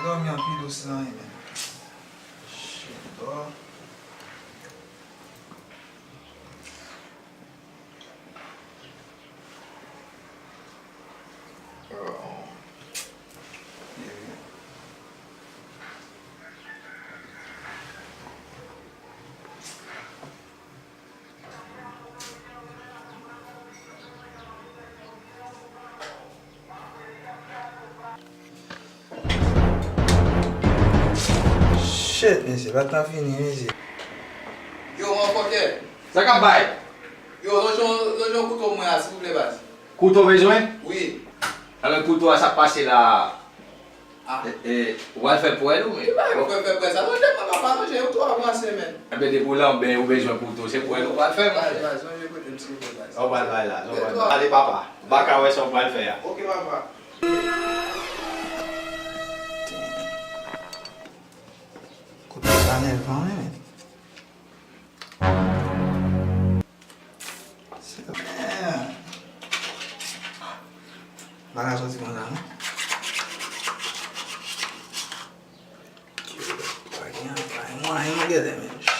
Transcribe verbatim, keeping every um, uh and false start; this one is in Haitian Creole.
Dòmi an pi dous nan, men. Shit, bro. Shit, mesye, pa t nan fini, mesye. Yo, motherfucker. Sa k ap bay? Yo, lonje yon, lonje yon kouto mwen la, silvouplè, baz. Kouto bezwen? Wi. Alò, kouto a, sa k pase la? Ah. E, e, ou pral fè pwèl ou menm? Ki bagay ou fè fè pwèl sa? Lonje mwen, papa, lonje, ou twò avanse, men. Ebyen, depi w lanben, ou bezwen kouto, se pwèl ou pral fè, monchè. Baz, baz, lonje kote m, silvouplè, baz. Ou pral bay la, ou pral bay. Ale, papa. Baka wè sa w pral fè a. Ok, papa. Kote sa nèvan, men. Se mèd. Bagay soti konsa, non? Pa gen, pa gen mwayen, mwen genlè menm.